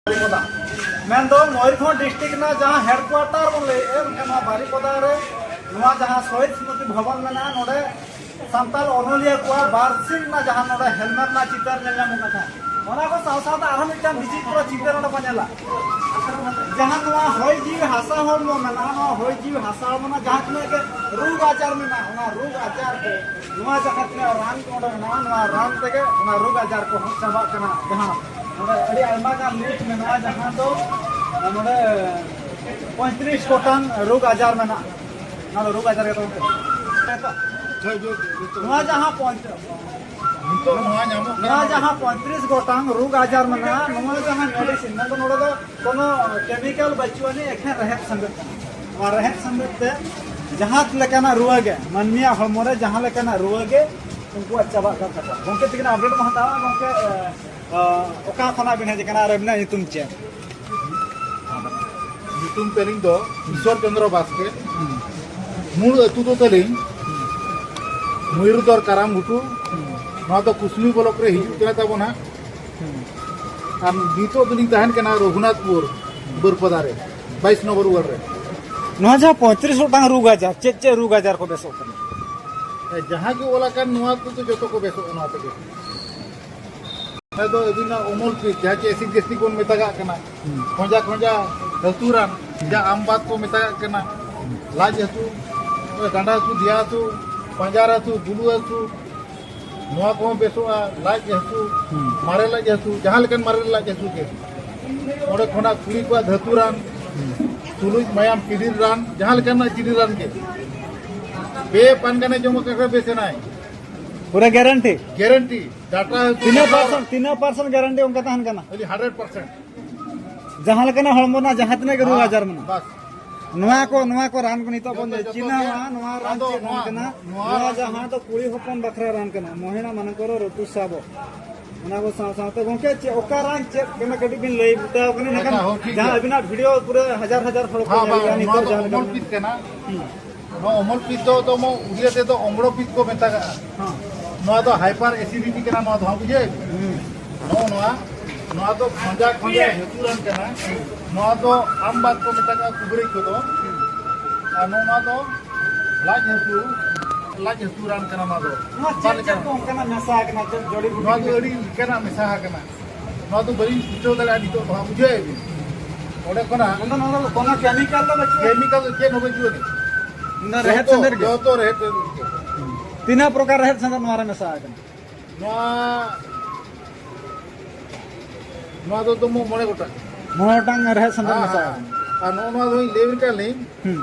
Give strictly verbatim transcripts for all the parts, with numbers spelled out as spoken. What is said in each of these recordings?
ᱵᱟᱨᱤᱯᱚᱫᱟ᱾ ᱢᱮᱱᱫᱚ ᱢᱚᱭᱩᱨᱵᱷᱚᱸᱡᱽ ᱰᱤᱥᱴᱨᱤᱠᱴ ᱨᱮᱱᱟᱜ ᱡᱟᱦᱟᱸ ᱦᱮᱰᱠᱩᱣᱟᱴᱟᱨ ᱵᱚᱱ ᱞᱟᱹᱭᱮᱫᱼᱟ, ᱢᱮᱱᱠᱷᱟᱱ ᱱᱚᱣᱟ ᱵᱟᱨᱤᱯᱚᱫᱟ ᱨᱮ ᱱᱚᱣᱟ ᱡᱟᱦᱟᱸ ᱥᱚᱦᱤᱫ ᱥᱢᱨᱤᱛᱤ ᱵᱷᱚᱵᱚᱱ ᱢᱮᱱᱟᱜᱼᱟ, ᱱᱚᱰᱮ ᱥᱟᱱᱛᱟᱲ ᱚᱱᱚᱞᱤᱭᱟᱹ ᱠᱚᱣᱟᱜ ᱵᱟᱨᱥᱤᱧ ᱨᱮᱱᱟᱜ ᱡᱟᱦᱟᱸ ᱱᱚᱰᱮ ᱦᱮᱞᱢᱮᱴ ᱨᱮᱱᱟᱜ ᱪᱤᱛᱟᱹᱨ ᱧᱮᱞ ᱧᱟᱢᱚᱜ ᱠᱟᱱᱟ, ᱚᱱᱟ ᱠᱚ ᱥᱟᱶ ᱥᱟᱶᱛᱮ ᱟᱨᱦᱚᱸ ᱢᱤᱫᱴᱟᱝ ᱵᱤᱪᱤᱛᱨᱚ ᱪᱤᱛᱟᱹᱨ ᱚᱸᱰᱮ ᱵᱚᱱ ᱧᱮᱞᱟ᱾ ᱡᱟᱦᱟᱸ ᱱᱚᱣᱟ ᱦᱚᱭ ᱡᱤᱣᱤ ᱦᱟᱥᱟ ᱦᱚᱲᱢᱚ ᱢᱮᱱᱟᱜᱼᱟ, ᱱᱚᱣᱟ ᱦᱚᱭ ᱡᱤᱣᱤ ᱦᱟᱥᱟ ᱦᱚᱲᱢᱚ ᱨᱮᱱᱟᱜ ᱡᱟᱦᱟᱸ ᱛᱤᱱᱟᱹᱜ ᱜᱮ ᱨᱳᱜᱽ ᱟᱡᱟᱨ ᱢᱮᱱᱟᱜᱼᱟ, ᱚᱱᱟ ᱨᱳᱜᱽ ᱟᱡᱟᱨ ᱠᱚ, ᱱᱚᱣᱟ ᱡᱟᱦᱟᱸ ᱛᱤᱱᱟᱹᱜ ᱨᱟᱱ ᱠᱚ ᱚᱸᱰᱮ ᱢᱮᱱᱟᱜᱼᱟ, ᱱᱚᱣᱟ ᱨᱟᱱ ᱛᱮᱜᱮ ᱚᱱᱟ ᱨᱳᱜᱽ ᱟᱡᱟᱨ ᱠᱚᱦᱚᱸ ᱪᱟᱵᱟᱜ ᱠᱟᱱᱟ᱾ ᱡᱟᱦᱟᱸ ᱱᱚᱰᱮ ᱟᱹᱰᱤ ᱟᱭᱢᱟ ᱜᱟᱱ ᱞᱤᱥᱴ ᱢᱮᱱᱟᱜᱼᱟ, ᱡᱟᱦᱟᱸ ᱫᱚ ᱱᱚᱰᱮ ᱯᱚᱸᱭᱛᱨᱤᱥ ᱜᱚᱴᱟᱝ ᱨᱳᱜᱽ ᱟᱡᱟᱨ ᱢᱮᱱᱟᱜᱼᱟ᱾ ᱚᱱᱟ ᱫᱚ ᱨᱳᱜᱽ ᱟᱡᱟᱨ ᱜᱮ ᱛᱟᱵᱚᱱ ᱠᱟᱱᱟ᱾ ᱱᱚᱣᱟ ᱡᱟᱦᱟᱸ ᱯᱚᱸᱭ-, ᱱᱤᱛᱚᱜ ᱱᱚᱣᱟ ᱧᱟᱢᱚᱜ ᱠᱟᱱᱟ᱾ ᱱᱚᱣᱟ ᱡᱟᱦᱟᱸ ᱯᱚᱸᱭᱛᱨᱤᱥ ᱜᱚᱴᱟᱝ ᱨᱳᱜᱽ ᱟᱡᱟᱨ ᱢᱮᱱᱟᱜᱼᱟ, ᱱᱚᱣᱟ ᱡᱟᱦᱟᱸ ᱢᱮᱰᱤᱥᱤᱱ, ᱢᱮᱱᱫᱚ ᱱᱚᱰᱮ ᱫᱚ ᱠᱳᱱᱳ ᱠᱮᱢᱤᱠᱮᱞ ᱵᱟᱹᱪᱩᱜ ᱟᱹᱱᱤᱡ, ᱮᱠᱷᱮᱱ ᱨᱮᱦᱮᱫ ᱥᱮᱸᱫᱮᱫ ᱠᱟᱱᱟ᱾ ᱱᱚᱣᱟ ᱨᱮᱦᱮᱫ ᱥᱮᱸᱫᱮᱫ ᱛᱮ ᱡᱟᱦᱟᱸ ᱞᱮᱠᱟᱱᱟᱜ ᱨᱩᱣᱟᱹ ᱜᱮ, ᱢᱟᱹᱱᱢᱤᱭᱟᱜ ᱦᱚᱲᱢᱚ ᱨᱮ ᱡᱟᱦᱟᱸ ᱞᱮᱠᱟᱱᱟᱜ ᱨᱩᱣᱟᱹ ᱜᱮ ᱩᱱᱠᱩᱣᱟᱜ ᱪᱟᱵᱟᱜ ᱠᱟᱱ ᱛᱟᱠᱚᱣᱟ᱾ ᱜᱚᱢᱠᱮ ᱛᱤᱠᱤᱱ ᱟᱯᱰᱮᱴ ᱵᱚᱱ ᱦᱟᱛᱟᱣᱟ᱾ ᱜᱚᱢᱠᱮ, ᱮ, ᱚᱠᱟ ᱠᱷᱚᱱᱟᱜ ᱵᱤᱱ ᱦᱮᱡ ᱟᱠᱟᱱᱟ ᱟᱨ ᱟᱹᱵᱤᱱᱟᱜ ᱧᱩᱛᱩᱢ ᱪᱮᱫ? ᱧᱩᱛᱩᱢ ᱛᱟᱹᱞᱤᱧ ᱫᱚ ᱤᱥᱚᱨ ᱪᱚᱸᱫᱽᱨᱚ ᱵᱟᱥᱠᱮ᱾ ᱢᱩᱞ ᱟᱹᱛᱩ ᱫᱚ ᱛᱟᱹᱞᱤᱧ ᱢᱚᱭᱩᱨᱫᱚᱨ ᱠᱟᱨᱟᱢ ᱜᱷᱩᱴᱩ᱾ ᱱᱚᱣᱟ ᱫᱚ ᱠᱩᱥᱢᱤ ᱵᱞᱚᱠ ᱨᱮ ᱦᱤᱡᱩᱜ ᱠᱟᱱᱟ ᱛᱟᱵᱚᱱ ᱦᱟᱸᱜ᱾ ᱟᱨ ᱱᱤᱛᱚᱜ ᱫᱚᱞᱤᱧ ᱛᱟᱦᱮᱱ ᱠᱟᱱᱟ ᱨᱚᱜᱷᱩᱱᱟᱛᱷᱯᱩᱨ ᱵᱟᱹᱨᱯᱟᱫᱟ ᱨᱮ, ᱵᱟᱭᱤᱥ ᱱᱚᱢᱵᱚᱨ ᱣᱟᱨᱰ ᱨᱮ᱾ ᱱᱚᱣᱟ ᱡᱟᱦᱟᱸ ᱯᱚᱸᱭᱛᱨᱤᱥ ᱜᱚᱴᱟᱝ ᱨᱳᱜᱽ ᱟᱡᱟᱨ, ᱪᱮᱫ ᱪᱮᱫ ᱨᱳᱜᱽ ᱟᱡᱟᱨ ᱠᱚ ᱵᱮᱥᱚᱜ ᱠᱟᱱᱟ? ᱡᱟᱦᱟᱸ ᱜᱮ ᱚᱞ ᱟᱠᱟᱱ, ᱱᱚᱣᱟ ᱠᱚᱫᱚ ᱡᱚᱛᱚ ᱠᱚ ᱵᱮᱥᱚᱜᱼᱟ ᱱᱚᱣᱟ ᱛᱮᱜᱮ᱾ ᱚᱱᱟ ᱫᱚ ᱟᱹᱵᱤᱱᱟᱜ ᱚᱢᱚᱞ ᱯᱤᱛ, ᱡᱟᱦᱟᱸ ᱪᱮ ᱮᱥᱤᱰ ᱜᱮᱥᱴᱨᱤᱠ ᱵᱚᱱ ᱢᱮᱛᱟᱜᱟᱜ ᱠᱟᱱᱟ, ᱦᱩᱸ᱾ ᱠᱷᱚᱸᱡᱟ ᱠᱷᱚᱸᱡᱟ ᱦᱟᱹᱥᱩ ᱨᱟᱱ, ᱦᱩᱸ᱾ ᱡᱟᱦᱟᱸ ᱟᱢ ᱵᱟᱛ ᱠᱚ ᱢᱮᱛᱟᱜᱟᱜ ᱠᱟᱱᱟ, ᱦᱩᱸ᱾ ᱞᱟᱡ ᱦᱟᱹᱥᱩ, ᱰᱟᱸᱰᱟ ᱦᱟᱹᱥᱩ, ᱫᱮᱭᱟ ᱦᱟᱹᱥᱩ, ᱯᱟᱸᱡᱟᱨ ᱦᱟᱹᱥᱩ, ᱵᱩᱞᱩ ᱦᱟᱹᱥᱩ, ᱱᱚᱣᱟ ᱠᱚᱦᱚᱸ ᱵᱮᱥᱚᱜᱼᱟ᱾ ᱞᱟᱡ ᱦᱟᱹᱥᱩ, ᱦᱩᱸ᱾ ᱢᱟᱨᱮ ᱞᱟᱡ ᱦᱟᱹᱥᱩ, ᱡᱟᱦᱟᱸ ᱞᱮᱠᱟᱱ ᱢᱟᱨᱮ ᱞᱟᱡ ᱦᱟᱹᱥᱩ ᱜᱮ, ᱚᱸᱰᱮ ᱠᱷᱚᱱᱟᱜ ᱠᱩᱲᱤ ᱠᱚᱣᱟᱜ ᱫᱷᱟᱹᱛᱩ ᱨᱟᱱ, ᱦᱩᱸ᱾ ᱛᱩᱞᱩᱡ ᱢᱟᱭᱟᱢ ᱠᱤᱰᱤᱨ ᱨᱟᱱ, ᱡᱟᱦᱟᱸ ᱞᱮᱠᱟᱱᱟᱜ ᱠᱤᱰᱤᱨ ᱨᱟᱱ ᱜᱮ, ᱯᱮ ᱯᱟᱱ ᱜᱟᱱᱮ ᱡᱚᱢ ᱟᱠᱟᱫ ᱠᱷᱟᱱ ᱵᱮᱥ ᱮᱱᱟᱭ᱾ ᱯᱩᱨᱟᱹ ᱜᱟᱨᱮᱱᱴᱤ? ᱜᱟᱨᱮᱱᱴᱤ᱾ ᱰᱟᱴᱟ ᱛᱤᱱᱟᱹᱜ ᱯᱟᱨᱥᱮᱱᱴ, ᱛᱤᱱᱟᱹᱜ ᱯᱟᱨᱥᱮᱱᱴ ᱜᱟᱨᱮᱱᱴᱤ ᱚᱱᱠᱟ ᱛᱟᱦᱮᱱ ᱠᱟᱱᱟ? ᱠᱷᱟᱹᱞᱤ ᱦᱟᱱᱰᱨᱮᱰ ᱯᱟᱨᱥᱮᱱᱴ᱾ ᱡᱟᱦᱟᱸ ᱞᱮᱠᱟᱱᱟᱜ ᱦᱚᱲᱢᱚ ᱨᱮᱱᱟᱜ ᱡᱟᱦᱟᱸ ᱛᱤᱱᱟᱹᱜ ᱜᱮ ᱨᱳᱜᱽ ᱟᱡᱟᱨ ᱢᱮᱱᱟᱜᱼᱟ᱾ ᱵᱟᱥ᱾ ᱱᱚᱣᱟ ᱠᱚ, ᱱᱚᱣᱟ ᱠᱚ ᱨᱟᱱ ᱠᱚ ᱱᱤᱛᱚᱜ ᱵᱚᱱ ᱡᱚᱛᱚ, ᱡᱚᱛᱚ ᱪᱤᱱᱦᱟᱹᱣᱟ, ᱜᱮ᱾ ᱱᱚᱣᱟ ᱨᱟᱱ ᱟᱫᱚ ᱪᱮᱫ ᱨᱟᱱ ᱱᱚᱣᱟ, ᱠᱟᱱᱟ? ᱱᱚᱣᱟ ᱱᱚᱣᱟ ᱡᱟᱦᱟᱸ ᱫᱚ ᱠᱩᱲᱤ ᱦᱚᱯᱚᱱ ᱵᱟᱠᱷᱨᱟ ᱨᱟᱱ ᱠᱟᱱᱟ, ᱢᱚᱦᱤᱞᱟ ᱢᱟᱱᱠᱚᱨ ᱨᱚᱛᱩᱥᱨᱟᱵᱚ᱾ ᱚᱱᱟ ᱠᱚ ᱥᱟᱶ ᱥᱟᱶᱛᱮ ᱜᱚᱝᱠᱮ, ᱪᱮᱫ, ᱚᱠᱟ ᱨᱟᱱ ᱪᱮᱫ ᱠᱟᱱᱟ, ᱠᱟᱹᱴᱤᱡ ᱵᱤᱱ ᱞᱟᱹᱭ ᱵᱩᱴᱟᱹ ᱟᱠᱚ ᱠᱟᱱᱟ, ᱤᱱᱟᱹᱠᱷᱟᱱ ᱟᱪᱪᱷᱟ, ᱦᱚᱸ, ᱴᱷᱤᱠ ᱡᱟᱦᱟᱸ ᱜᱮᱭᱟ᱾ ᱟᱹᱵᱤᱱᱟᱜ ᱵᱷᱤᱰᱤᱭᱳ ᱯᱩᱨᱟᱹ ᱦᱟᱡᱟᱨ ᱦᱟᱡᱟᱨ ᱦᱚᱲ ᱠᱚ ᱦᱮᱸ, ᱧᱮᱞ ᱵᱟᱝ, ᱜᱮᱭᱟ ᱱᱚᱣᱟ ᱱᱤᱛᱚᱜ ᱫᱚ ᱡᱟᱦᱟᱸ ᱞᱮᱠᱟ ᱚᱢᱚᱞ ᱢᱮᱱᱟᱜᱼᱟ᱾ ᱯᱤᱛ ᱠᱟᱱᱟ᱾ ᱦᱩᱸ᱾ ᱱᱚᱣᱟ ᱚᱢᱚᱞ ᱯᱤᱛ ᱫᱚ, ᱫᱚ ᱢᱚ-, ᱩᱲᱤᱭᱟ ᱛᱮᱫᱚ ᱚᱢᱲᱚ ᱯᱤᱛ ᱠᱚ ᱢᱮᱛᱟᱜᱟᱜᱼᱟ᱾ ᱦᱮᱸ᱾ ᱱᱚᱣᱟ ᱫᱚ ᱦᱟᱭᱯᱟᱨ ᱮᱥᱤᱰᱤᱴᱤ ᱠᱟᱱᱟ, ᱱᱚᱣᱟ ᱫᱚ ᱦᱟᱸᱜ, ᱵᱩᱡᱷᱟᱹᱣ? ᱦᱩᱸ᱾ ᱱᱚᱜᱼᱚ ᱱᱚᱣᱟ᱾ ᱱᱚᱣᱟ ᱫᱚ ᱠᱷᱚᱸᱡᱟ ᱠᱷᱚᱸᱡᱟ ᱦᱟᱹᱥᱩ ᱨᱟᱱ ᱠᱟᱱᱟ᱾ ᱱᱚᱣᱟ ᱫᱚ ᱟᱢ ᱵᱟᱫ ᱠᱚ ᱢᱮᱛᱟᱜᱼᱟ ᱠᱩᱵᱨᱟᱹᱡ ᱠᱚᱫᱚ᱾ ᱟᱨ ᱱᱚᱣᱟ ᱫᱚ ᱞᱟᱡ ᱦᱟᱹᱥᱩ, ᱞᱟᱡ ᱦᱟᱹᱥᱩ ᱨᱟᱱ ᱠᱟᱱᱟ ᱱᱚᱣᱟ ᱫᱚ᱾ ᱱᱚᱣᱟ ᱪᱮᱫ ᱪᱮᱫ ᱠᱚ ᱚᱱᱠᱟᱱᱟᱜ ᱢᱮᱥᱟ ᱟᱠᱟᱱᱟ? ᱪᱮᱫ ᱡᱚᱲᱤ ᱵᱩᱴᱤ ᱱᱚᱣᱟ ᱫᱚ ᱠᱚ? ᱟᱹᱰᱤ ᱞᱮᱠᱟᱱᱟᱜ ᱢᱮᱥᱟ ᱟᱠᱟᱱᱟ᱾ ᱱᱚᱣᱟ ᱫᱚ ᱵᱟᱹᱞᱤᱧ ᱵᱩᱡᱷᱟᱹᱣ ᱫᱟᱲᱮᱭᱟᱜᱼᱟ ᱱᱤᱛᱚᱜ ᱫᱚ ᱦᱟᱸᱜ, ᱵᱩᱡᱷᱟᱹᱣᱮᱫ ᱵᱤᱱ? ᱚᱸᱰᱮ ᱠᱷᱚᱱᱟᱜ ᱟᱫᱚ ᱱᱚᱣᱟ ᱫᱚ ᱠᱳᱱᱳ ᱠᱮᱢᱤᱠᱟᱞ ᱫᱚ ᱵᱟᱹᱪᱩᱜᱼᱟ? ᱠᱮᱢᱤᱠᱟᱞ ᱫᱚ ᱪᱮᱫ ᱦᱚᱸ ᱵᱟᱹᱪᱩᱜ ᱟᱹᱱᱤᱡ᱾ ᱚᱱᱟ ᱨᱮᱦᱮᱫ ᱡᱚᱛᱚ, ᱥᱮᱸᱫᱮᱨ ᱜᱮ? ᱡᱚᱛᱚ ᱨᱮᱦᱮᱫ ᱥᱮᱸᱫᱮᱨ ᱜᱮ᱾ ᱛᱤᱱᱟᱹᱜ ᱯᱨᱚᱠᱟᱨ ᱨᱮᱦᱮᱫ ᱥᱮᱸᱫᱮᱨ ᱱᱚᱣᱟ ᱨᱮ ᱢᱮᱥᱟ ᱟᱠᱟᱱᱟ? ᱱᱚᱣᱟ, ᱱᱚᱣᱟ ᱫᱚ ᱫᱚᱢᱚ ᱢᱚᱬᱮ ᱜᱚᱴᱟᱝ᱾ ᱢᱚᱬᱮ ᱜᱚᱴᱟᱝ ᱨᱮᱦᱮᱫ ᱥᱮᱸᱫᱮᱨ ᱦᱮᱸ, ᱢᱮᱥᱟ ᱦᱮᱸ᱾ ᱟᱠᱟᱱᱟ᱾ ᱟᱨ ᱱᱚᱜᱼᱚ ᱱᱚᱣᱟ ᱫᱚᱧ ᱞᱟᱹᱭ ᱟᱵᱤᱱ ᱠᱟᱱᱟ ᱞᱤᱧ, ᱦᱩᱸ᱾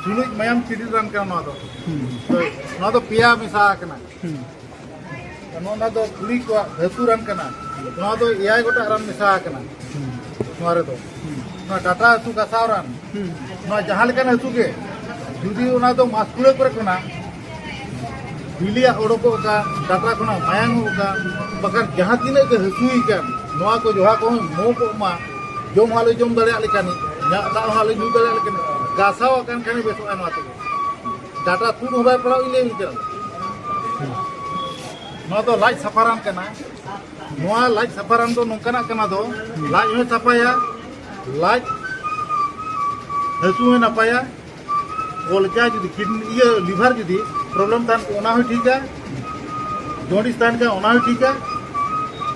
ᱥᱩᱱᱩᱡ ᱢᱟᱭᱟᱢ ᱪᱤᱰᱤᱨ ᱨᱟᱱ ᱠᱟᱱᱟ ᱱᱚᱣᱟ ᱫᱚ᱾ ᱦᱩᱸ᱾ ᱦᱳᱭ, ᱱᱚᱣᱟ ᱫᱚ ᱯᱮᱭᱟ ᱢᱮᱥᱟ ᱟᱠᱟᱱᱟ᱾ ᱦᱩᱸ᱾ ᱱᱚᱣᱟ ᱫᱚ ᱠᱩᱲᱤ ᱠᱚᱣᱟᱜ ᱦᱟᱹᱥᱩ ᱨᱟᱱ ᱠᱟᱱᱟ᱾ ᱱᱚᱣᱟ ᱫᱚ ᱮᱭᱟᱭ ᱜᱚᱴᱟᱝ ᱨᱟᱱ ᱢᱮᱥᱟ ᱟᱠᱟᱱᱟ᱾ ᱦᱩᱸ᱾ ᱱᱚᱣᱟ ᱨᱮᱫᱚ᱾ ᱦᱩᱸ᱾ ᱱᱚᱣᱟ ᱰᱟᱴᱟ ᱦᱟᱹᱥᱩ ᱜᱷᱟᱥᱟᱣ ᱨᱟᱱ᱾ ᱦᱩᱸ᱾ ᱱᱚᱣᱟ ᱡᱟᱦᱟᱸ ᱞᱮᱠᱟᱱ ᱦᱟᱹᱥᱩ ᱜᱮ, ᱡᱩᱫᱤ ᱚᱱᱟ ᱫᱚ ᱢᱟᱥᱠᱩᱲᱟᱹ ᱠᱚᱨᱮ ᱠᱷᱚᱱᱟᱜ ᱵᱤᱞᱤᱭᱟᱜ ᱚᱰᱚᱠᱚᱜ ᱠᱟᱱ, ᱰᱟᱴᱟ ᱠᱷᱚᱱᱟᱜ ᱢᱟᱭᱟᱝ ᱚᱰᱚᱠᱚᱜ ᱠᱟᱱ, ᱵᱟᱠᱷᱟᱱ ᱡᱟᱦᱟᱸ ᱛᱤᱱᱟᱹᱜ ᱜᱮ ᱦᱟᱹᱥᱩᱭ ᱠᱟᱱ, ᱱᱚᱣᱟ ᱠᱚ ᱡᱚᱦᱟ ᱠᱚᱦᱚᱸ ᱢᱚ ᱠᱚᱜ ᱢᱟ, ᱡᱚᱢ ᱦᱚᱸ ᱟᱞᱮ ᱡᱚᱢ ᱫᱟᱲᱮᱭᱟᱜ ᱞᱮᱠᱟᱱᱤᱡ, ᱧᱩ ᱫᱟᱜ ᱦᱚᱸ ᱟᱞᱮ ᱧᱩ ᱫᱟᱲᱮᱭᱟᱜ ᱞᱮᱠᱟᱱᱤᱡ, ᱜᱷᱟᱥᱟᱣ ᱟᱠᱟᱱ ᱠᱷᱟᱱᱮ ᱵᱮᱥᱚᱜᱼᱟ ᱱᱚᱣᱟ ᱛᱮᱜᱮ᱾ ᱰᱟᱴᱟ ᱛᱩᱫ ᱦᱚᱸ ᱵᱟᱭ ᱯᱟᱲᱟᱣ ᱤᱧ ᱞᱟᱹᱭ ᱟᱵᱤᱱ ᱠᱟᱱᱟ᱾ ᱱᱚᱣᱟ ᱫᱚ ᱞᱟᱡ ᱥᱟᱯᱷᱟ ᱨᱟᱱ ᱠᱟᱱᱟ᱾ ᱱᱚᱣᱟ ᱞᱟᱡ ᱥᱟᱯᱷᱟ ᱨᱟᱱ ᱫᱚ ᱱᱚᱝᱠᱟᱱᱟᱜ ᱠᱟᱱᱟ ᱫᱚ, ᱞᱟᱡ ᱦᱚᱸᱭ ᱥᱟᱯᱷᱟᱭᱟ, ᱞᱟᱡ ᱦᱟᱹᱥᱩ ᱦᱚᱸᱭ ᱱᱟᱯᱟᱭᱟ, ᱠᱚᱞᱡᱟ ᱡᱩᱫᱤ ᱠᱤᱰᱱᱤ, ᱤᱭᱟᱹ, ᱞᱤᱵᱷᱟᱨ ᱡᱩᱫᱤ ᱯᱨᱚᱵᱞᱮᱢ ᱛᱟᱦᱮᱱ ᱠᱷᱟᱱ ᱚᱱᱟ ᱦᱚᱸᱭ ᱴᱷᱤᱠᱟ, ᱡᱚᱱᱰᱤᱥ ᱛᱟᱦᱮᱱ ᱠᱷᱟᱱ ᱚᱱᱟ ᱦᱚᱸᱭ ᱴᱷᱤᱠᱟ,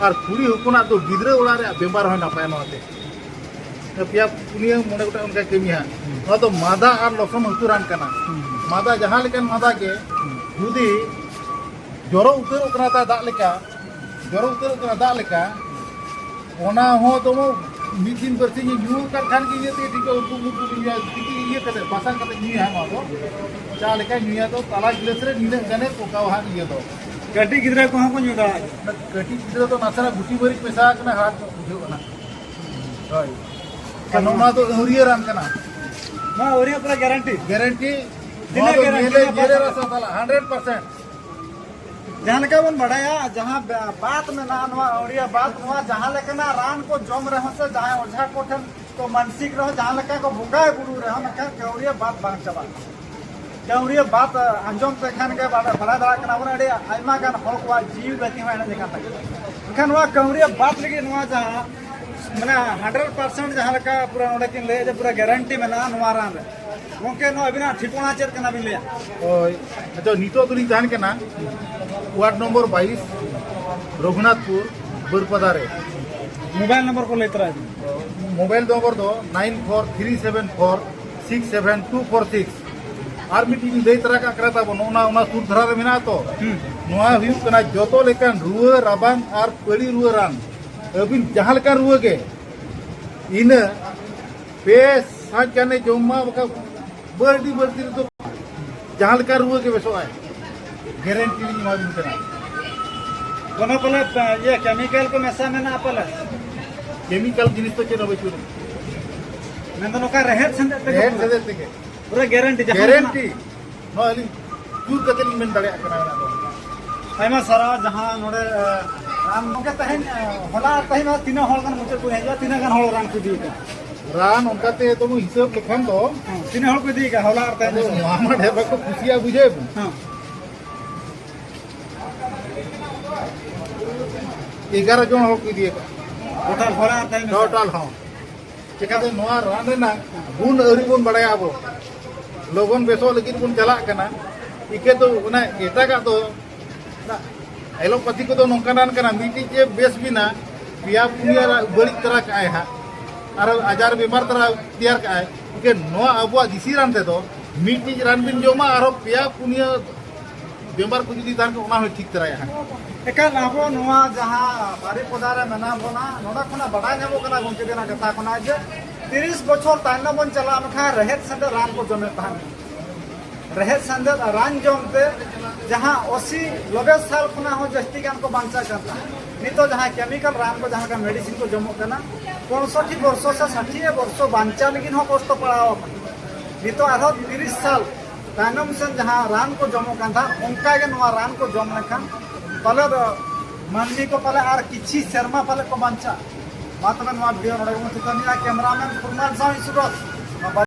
ᱟᱨ ᱠᱩᱲᱤ ᱦᱚᱯᱚᱱᱟᱜ ᱫᱚ ᱜᱤᱫᱽᱨᱟᱹ ᱚᱲᱟᱜ ᱨᱮᱭᱟᱜ ᱵᱮᱢᱟᱨ ᱦᱚᱸᱭ ᱱᱟᱯᱟᱭᱟ ᱱᱚᱣᱟᱛᱮ᱾ ᱯᱮᱭᱟ ᱯᱩᱱᱭᱟᱹ ᱢᱚᱬᱮ ᱜᱚᱴᱟᱝ ᱚᱱᱠᱟᱭ ᱠᱟᱹᱢᱤᱭᱟ᱾ ᱱᱚᱣᱟ ᱫᱚ ᱢᱟᱫᱟ ᱟᱨ ᱞᱚᱥᱚᱱ ᱦᱟᱹᱥᱩ ᱨᱟᱱ ᱠᱟᱱᱟ᱾ ᱢᱟᱫᱟ ᱡᱟᱦᱟᱸ ᱞᱮᱠᱟᱱ ᱢᱟᱫᱟ ᱜᱮ, ᱡᱩᱫᱤ ᱡᱚᱨᱚ ᱩᱛᱟᱹᱨᱚᱜ ᱠᱟᱱᱟ ᱛᱟᱭ ᱫᱟᱜ ᱞᱮᱠᱟ, ᱡᱚᱨᱚ ᱩᱛᱟᱹᱨᱚᱜ ᱠᱟᱱᱟ ᱫᱟᱜ ᱞᱮᱠᱟ, ᱚᱱᱟ ᱦᱚᱸ ᱫᱚᱢᱮ ᱢᱤᱫ ᱫᱤᱱ ᱵᱟᱨᱥᱤᱧ ᱧᱩ ᱟᱠᱟᱫ ᱠᱷᱟᱱ ᱜᱮ ᱤᱭᱟᱹ ᱛᱮᱜᱮ ᱴᱷᱤᱠᱚᱜᱼᱟ, ᱩᱨᱫᱩ ᱢᱩᱨᱫᱩ ᱜᱮ ᱧᱩᱭᱟ, ᱛᱤᱠᱤ ᱤᱭᱟᱹ ᱠᱟᱛᱮ, ᱵᱟᱥᱟᱝ ᱠᱟᱛᱮ ᱧᱩᱭᱟ ᱱᱚᱣᱟ ᱫᱚ᱾ ᱪᱟ ᱞᱮᱠᱟ ᱧᱩᱭᱟ ᱫᱚ, ᱛᱟᱞᱟ ᱜᱤᱞᱟᱹᱥ ᱨᱮ ᱱᱤᱱᱟᱹᱜ ᱜᱟᱱᱮ ᱯᱚᱠᱟᱣᱟ ᱦᱟᱸᱜ ᱤᱭᱟᱹ ᱫᱚ᱾ ᱠᱟᱹᱴᱤᱡ ᱜᱤᱫᱽᱨᱟᱹ ᱠᱚᱦᱚᱸ ᱠᱚ ᱧᱩ ᱫᱟᱲᱮᱭᱟᱜ ᱜᱮᱭᱟ᱾ ᱠᱟᱹᱴᱤᱡ ᱜᱤᱫᱽᱨᱟᱹ ᱫᱚ ᱱᱟᱥᱮᱱᱟᱜ ᱜᱩᱴᱤ ᱢᱟᱹᱨᱤᱪ ᱢᱮᱥᱟ ᱟᱠᱟᱱᱟ, ᱦᱟᱲᱦᱟᱫ ᱧᱚᱜ ᱵᱩᱡᱷᱟᱹᱜ ᱠᱟᱱᱟ᱾ ᱦᱳᱭ᱾ ᱟᱨ ᱱᱚᱣᱟ ᱫᱚ ᱟᱹᱣᱨᱤᱭᱟᱹ ᱨᱟᱱ ᱠᱟᱱᱟ᱾ ᱱᱚᱣᱟ ᱟᱹᱣᱨᱤᱭᱟᱹ ᱯᱩᱨᱟᱹ ᱜᱮᱨᱮᱱᱴᱤ᱾ ᱜᱮᱨᱮᱱᱴᱤ᱾ ᱛᱤᱱᱟᱹᱜ ᱱᱚᱣᱟ ᱫᱚ ᱜᱮᱨᱮᱱᱴᱤ? ᱧᱮᱞᱮ, ᱧᱮᱞᱮ ᱨᱟᱥᱟ ᱛᱟᱞᱟ, ᱦᱟᱱᱰᱨᱮᱰ ᱯᱟᱨᱥᱮᱱᱴ᱾ ᱡᱟᱦᱟᱸ ᱞᱮᱠᱟ ᱵᱚᱱ ᱵᱟᱰᱟᱭᱟ, ᱡᱟᱦᱟᱸ ᱵᱟ-, ᱵᱟᱛ ᱢᱮᱱᱟᱜᱼᱟ, ᱱᱚᱣᱟ ᱟᱹᱣᱲᱤᱭᱟᱹ ᱵᱟᱛ, ᱱᱚᱣᱟ ᱡᱟᱦᱟᱸ ᱞᱮᱠᱟᱱᱟᱜ ᱨᱟᱱ ᱠᱚ ᱡᱚᱢ ᱨᱮᱦᱚᱸ ᱥᱮ ᱡᱟᱦᱟᱸᱭ ᱚᱡᱷᱟ ᱠᱚ ᱴᱷᱮᱱ ᱠᱚ ᱢᱟᱱᱥᱤᱠ ᱨᱮᱦᱚᱸ ᱡᱟᱦᱟᱸ ᱞᱮᱠᱟ ᱠᱚ ᱵᱚᱸᱜᱟ ᱵᱩᱨᱩ ᱨᱮᱦᱚᱸ ᱢᱮᱱᱠᱷᱟᱱ ᱠᱟᱹᱣᱲᱤᱭᱟᱹ ᱵᱟᱛ ᱵᱟᱝ ᱪᱟᱵᱟᱜᱼᱟ᱾ ᱠᱟᱹᱣᱲᱤᱭᱟᱹ ᱵᱟᱛ ᱟᱸᱡᱚᱢ ᱛᱮ ᱠᱷᱟᱱ ᱜᱮ ᱵᱟᱰᱟᱭ, ᱵᱟᱰᱟᱭ ᱫᱟᱲᱮᱭᱟᱜ ᱠᱟᱱᱟ ᱵᱚᱱ, ᱟᱹᱰᱤ ᱟᱭᱢᱟ ᱜᱟᱱ ᱦᱚᱲ ᱠᱚᱣᱟᱜ ᱡᱤᱣᱤ ᱵᱟᱹᱛᱤ ᱦᱚᱸ ᱮᱱᱮᱡ ᱟᱠᱟᱱ ᱛᱟᱠᱚᱣᱟ᱾ ᱮᱱᱠᱷᱟᱱ ᱱᱚᱣᱟ ᱠᱟᱹᱣᱨᱤᱭᱟᱹ ᱵᱟᱫ ᱞᱟᱹᱜᱤᱫ ᱱᱚᱣᱟ ᱡᱟᱦᱟᱸ, ᱢᱟᱱᱮ, ᱦᱟᱱᱰᱨᱮᱰ ᱯᱟᱨᱥᱮᱱᱴ ᱡᱟᱦᱟᱸ ᱞᱮᱠᱟ ᱯᱩᱨᱟᱹ ᱚᱸᱰᱮ ᱠᱤᱱ ᱞᱟᱹᱭᱮᱫ ᱡᱮ ᱯᱩᱨᱟᱹ ᱜᱮᱨᱮᱱᱴᱤ ᱢᱮᱱᱟᱜᱼᱟ ᱱᱚᱣᱟ ᱨᱟᱱ ᱨᱮ᱾ ᱜᱚᱢᱠᱮ, ᱱᱚᱣᱟ ᱟᱹᱵᱤᱱᱟᱜ ᱴᱷᱤᱠᱟᱹᱱᱟ ᱪᱮᱫ ᱠᱟᱱᱟ ᱵᱤᱱ ᱞᱟᱹᱭᱟ? ᱦᱳᱭ, ᱟᱪᱪᱷᱟ, ᱱᱤᱛᱚᱜ ᱫᱚᱞᱤᱧ ᱛᱟᱦᱮᱱ ᱠᱟᱱᱟ ᱣᱟᱨᱰ ᱱᱚᱢᱵᱚᱨ ᱵᱟᱭᱤᱥ, ᱨᱚᱜᱷᱩᱱᱟᱛᱷᱯᱩᱨ, ᱵᱟᱹᱨᱯᱟᱫᱟ ᱨᱮ᱾ ᱢᱳᱵᱟᱭᱤᱞ ᱱᱚᱢᱵᱚᱨ ᱠᱚ ᱞᱟᱹᱭ ᱛᱚᱨᱟᱭ ᱵᱤᱱ᱾ ᱢᱳᱵᱟᱭᱤᱞ ᱱᱚᱢᱵᱚᱨ ᱫᱚ nine four three seven four six seven two four six. ᱟᱨ ᱢᱤᱫᱴᱤᱡ ᱤᱧ ᱞᱟᱹᱭ ᱛᱚᱨᱟ ᱠᱟᱜ ᱠᱟᱱᱟ ᱛᱟᱵᱚᱱ, ᱱᱚᱜᱼᱚ ᱱᱟ, ᱚᱱᱟ ᱥᱩᱨ ᱫᱷᱟᱨᱟ ᱨᱮ ᱢᱮᱱᱟᱜᱼᱟ ᱛᱚ᱾ ᱦᱩᱸ᱾ ᱱᱚᱣᱟ ᱦᱩᱭᱩᱜ ᱠᱟᱱᱟ ᱡᱚᱛᱚ ᱞᱮᱠᱟᱱ ᱨᱩᱣᱟᱹ, ᱨᱟᱵᱟᱝ ᱟᱨ ᱯᱟᱹᱲᱤ ᱨᱩᱣᱟᱹ ᱨᱟᱱ᱾ ᱟᱹᱵᱤᱱ ᱡᱟᱦᱟᱸ ᱞᱮᱠᱟᱱ ᱨᱩᱣᱟᱹ ᱜᱮ, ᱤᱱᱟᱹ ᱯᱮ ᱥᱟᱸᱡ ᱜᱟᱱᱮ ᱡᱚᱢ ᱢᱟ, ᱵᱟᱠᱷᱟᱱ ᱵᱟᱹᱲᱛᱤ ᱵᱟᱹᱲᱛᱤ ᱨᱮᱫᱚ ᱡᱟᱦᱟᱸ ᱞᱮᱠᱟ ᱨᱩᱣᱟᱹ ᱜᱮ ᱵᱮᱥᱚᱜᱼᱟᱭ, ᱜᱮᱨᱮᱱᱴᱤ ᱞᱤᱧ ᱮᱢᱟᱵᱤᱱ ᱠᱟᱱᱟ᱾ ᱠᱳᱱᱳ ᱯᱟᱞᱮ, ᱤᱭᱟᱹ, ᱠᱮᱢᱤᱠᱮᱞ ᱠᱚ ᱢᱮᱥᱟ ᱢᱮᱱᱟᱜᱼᱟ ᱯᱟᱞᱮ? ᱠᱮᱢᱤᱠᱮᱞ ᱡᱤᱱᱤᱥ ᱫᱚ ᱪᱮᱫ ᱦᱚᱸ ᱵᱟᱹᱪᱩᱜ᱾ ᱢᱮᱱᱫᱚ ᱱᱚᱝᱠᱟ ᱨᱮᱦᱮᱫ ᱥᱮᱸᱫᱮᱫ ᱛᱮᱜᱮ ᱨᱮᱦᱮᱫ ᱯᱩᱨᱟᱹ? ᱥᱮᱸᱫᱮᱫ ᱛᱮᱜᱮ᱾ ᱯᱩᱨᱟᱹ ᱜᱮᱨᱮᱱᱴᱤ ᱡᱟᱦᱟᱸ ᱜᱮᱨᱮᱱᱴᱤ᱾ ᱱᱚᱣᱟ ᱟᱹᱞᱤᱧ ᱡᱳᱨ ᱠᱟᱛᱮ ᱞᱤᱧ ᱢᱮᱱ ᱫᱟᱲᱮᱭᱟᱜ ᱠᱟᱱᱟ ᱚᱱᱟ ᱫᱚ᱾ ᱟᱭᱢᱟ ᱥᱟᱨᱦᱟᱣ, ᱡᱟᱦᱟᱸ ᱱᱚᱰᱮ, ᱮ, ᱨᱟᱱ ᱜᱚᱢᱠᱮ ᱛᱮᱦᱮᱧ, ᱮ, ᱦᱚᱞᱟ ᱟᱨ ᱛᱮᱦᱮᱧ ᱢᱟ ᱛᱤᱱᱟᱹᱜ ᱦᱚᱲ ᱜᱟᱱ ᱢᱩᱪᱟᱹᱫ ᱠᱚ ᱦᱮᱡ ᱮᱱᱟ, ᱛᱤᱱᱟᱹᱜ ᱜᱟᱱ ᱦᱚᱲ ᱨᱟᱱ ᱠᱚ ᱤᱫᱤ ᱠᱟᱜᱼᱟ? ᱨᱟᱱ ᱚᱱᱠᱟᱛᱮ ᱛᱚᱵᱚ ᱦᱤᱥᱟᱹᱵ ᱞᱮᱠᱷᱟᱱ ᱫᱚ ᱦᱮᱸ, ᱛᱤᱱᱟᱹᱜ ᱦᱚᱲ ᱠᱚ ᱤᱫᱤ ᱠᱟᱜᱼᱟ ᱦᱚᱞᱟ ᱟᱨ ᱛᱮᱦᱮᱧ? ᱟᱫᱚ ᱱᱚᱣᱟ ᱢᱟ ᱰᱷᱮᱨ ᱵᱟᱠᱚ ᱠᱩᱥᱤᱭᱟᱜᱼᱟ, ᱵᱩᱡᱷᱟᱹᱣ ᱵᱚᱱ᱾ ᱦᱮᱸ᱾ ᱮᱜᱟᱨᱚ ᱡᱚᱱ ᱦᱚᱲ ᱠᱚ ᱤᱫᱤ ᱟᱠᱟᱫ᱾ ᱴᱳᱴᱟᱞ ᱦᱚᱞᱟ ᱟᱨ ᱛᱮᱦᱮᱧ ᱢᱮᱥᱟ? ᱴᱳᱴᱟᱞ ᱦᱚᱸ᱾ ᱪᱮᱠᱟᱛᱮ ᱱᱚᱣᱟ ᱨᱟᱱ ᱨᱮᱱᱟᱜ ᱜᱩᱱ ᱟᱹᱣᱨᱤ ᱵᱚᱱ ᱵᱟᱲᱟᱭᱟ ᱟᱵᱚ᱾ ᱞᱚᱜᱚᱱ ᱵᱮᱥᱚᱜ ᱞᱟᱹᱜᱤᱫ ᱵᱚᱱ ᱪᱟᱞᱟᱜ ᱠᱟᱱᱟ᱾ ᱤᱠᱟᱹ ᱫᱚ ᱚᱱᱟ ᱮᱴᱟᱜᱟᱜ ᱫᱚ, ᱮᱞᱳᱯᱟᱛᱤ ᱠᱚᱫᱚ ᱱᱚᱝᱠᱟᱱ ᱨᱟᱱ ᱠᱟᱱᱟ, ᱢᱤᱫᱴᱤᱡ ᱡᱮ ᱵᱮᱥ ᱵᱤᱱᱟ, ᱯᱮᱭᱟ ᱯᱩᱱᱭᱟᱹ ᱵᱟᱹᱲᱤᱡ ᱛᱟᱨᱟ ᱠᱟᱜᱼᱟᱭ ᱦᱟᱸᱜ, ᱟᱨ ᱟᱡᱟᱨ ᱵᱮᱢᱟᱨ ᱛᱟᱨᱟ ᱛᱮᱭᱟᱨ ᱠᱟᱜᱼᱟᱭ᱾ ᱤᱠᱟᱹ ᱱᱚᱣᱟ ᱟᱵᱚᱣᱟᱜ ᱫᱮᱥᱤ ᱨᱟᱱ ᱛᱮᱫᱚ ᱢᱤᱫᱴᱤᱡ ᱨᱟᱱ ᱵᱤᱱ ᱡᱚᱢᱟ, ᱟᱨᱦᱚᱸ ᱯᱮᱭᱟ ᱯᱩᱱᱭᱟᱹ ᱵᱮᱢᱟᱨ ᱠᱚ ᱡᱩᱫᱤ ᱛᱟᱦᱮᱱ ᱠᱷᱟᱱ, ᱚᱱᱟ ᱦᱚᱸᱭ ᱴᱷᱤᱠ ᱛᱟᱨᱟᱭᱟ ᱦᱟᱸᱜ᱾ ᱮᱠᱟᱞ, ᱟᱵᱚ ᱱᱚᱣᱟ ᱡᱟᱦᱟᱸ ᱵᱟᱨᱤᱯᱚᱫᱟ ᱨᱮ ᱢᱮᱱᱟᱜ ᱵᱚᱱᱟ, ᱱᱚᱰᱮ ᱠᱷᱚᱱᱟᱜ ᱵᱟᱰᱟᱭ ᱧᱟᱢᱚᱜ ᱠᱟᱱᱟ ᱜᱚᱢᱠᱮ ᱛᱟᱹᱠᱤᱱᱟᱜ ᱠᱟᱛᱷᱟ ᱠᱷᱚᱱᱟᱜ ᱡᱮ ᱛᱤᱨᱤᱥ ᱵᱚᱪᱷᱚᱨ ᱛᱟᱭᱱᱚᱢ ᱵᱚᱱ ᱪᱟᱞᱟᱜ ᱢᱮᱱᱠᱷᱟᱱ ᱨᱮᱦᱮᱫ ᱥᱮᱸᱫᱮᱫ ᱨᱟᱱ ᱠᱚ ᱡᱚᱢᱮᱫ ᱛᱟᱦᱮᱸᱫ᱾ ᱨᱮᱦᱮᱫ ᱥᱮᱸᱫᱮᱫ ᱨᱟᱱ ᱡᱚᱢ ᱛᱮ ᱡᱟᱦᱟᱸ ᱟᱥᱤ ᱱᱚᱵᱵᱳᱭ ᱥᱟᱞ ᱠᱷᱚᱱᱟᱜ ᱦᱚᱸ ᱡᱟᱹᱥᱛᱤ ᱜᱟᱱ ᱠᱚ ᱵᱟᱧᱪᱟᱜ ᱠᱟᱱ ᱛᱟᱦᱮᱸᱫ, ᱱᱤᱛᱚᱜ ᱡᱟᱦᱟᱸ ᱠᱮᱢᱤᱠᱮᱞ ᱨᱟᱱ ᱠᱚ, ᱡᱟᱦᱟᱸ ᱞᱮᱠᱟ ᱢᱮᱰᱤᱥᱤᱱ ᱠᱚ ᱡᱚᱢᱚᱜ ᱠᱟᱱᱟ, ᱯᱚᱸᱭᱥᱚᱴᱴᱤ ᱵᱚᱨᱥᱚ ᱥᱮ ᱥᱟᱴᱷᱤᱭᱟ ᱵᱚᱨᱥᱚ ᱵᱟᱧᱪᱟᱣ ᱞᱟᱹᱜᱤᱫ ᱦᱚᱸ ᱠᱚᱥᱴᱚ ᱯᱟᱲᱟᱣ ᱟᱠᱟᱱᱟ᱾ ᱱᱤᱛᱚᱜ ᱟᱨᱦᱚᱸ ᱛᱤᱨᱤᱥ ᱥᱟᱞ ᱛᱟᱭᱱᱚᱢ ᱥᱮᱱ ᱡᱟᱦᱟᱸ ᱨᱟᱱ ᱠᱚ ᱡᱚᱢᱚᱜ ᱠᱟᱱ ᱛᱟᱦᱮᱸᱫ, ᱚᱱᱠᱟ ᱜᱮ ᱱᱚᱣᱟ ᱨᱟᱱ ᱠᱚ ᱡᱚᱢ ᱞᱮᱠᱷᱟᱱ ᱯᱟᱞᱮ ᱫᱚ ᱢᱟᱹᱱᱢᱤ ᱠᱚ ᱯᱟᱞᱮ ᱟᱨ ᱠᱤᱪᱷᱤ ᱥᱮᱨᱢᱟ ᱯᱟᱞᱮ ᱠᱚ ᱵᱟᱧᱪᱟᱜᱼᱟ᱾ ᱢᱟ ᱛᱚᱵᱮ ᱱᱚᱣᱟ ᱵᱷᱤᱰᱤᱭᱳ ᱱᱚᱰᱮ ᱜᱮᱵᱚᱱ ᱛᱷᱩᱠᱟᱹᱢᱮᱜᱼᱟ᱾ ᱠᱮᱢᱨᱟᱢᱮᱱ ᱯᱷᱩᱨᱢᱟᱞ ᱥᱟᱶ ᱤᱥᱩᱨᱚᱛ᱾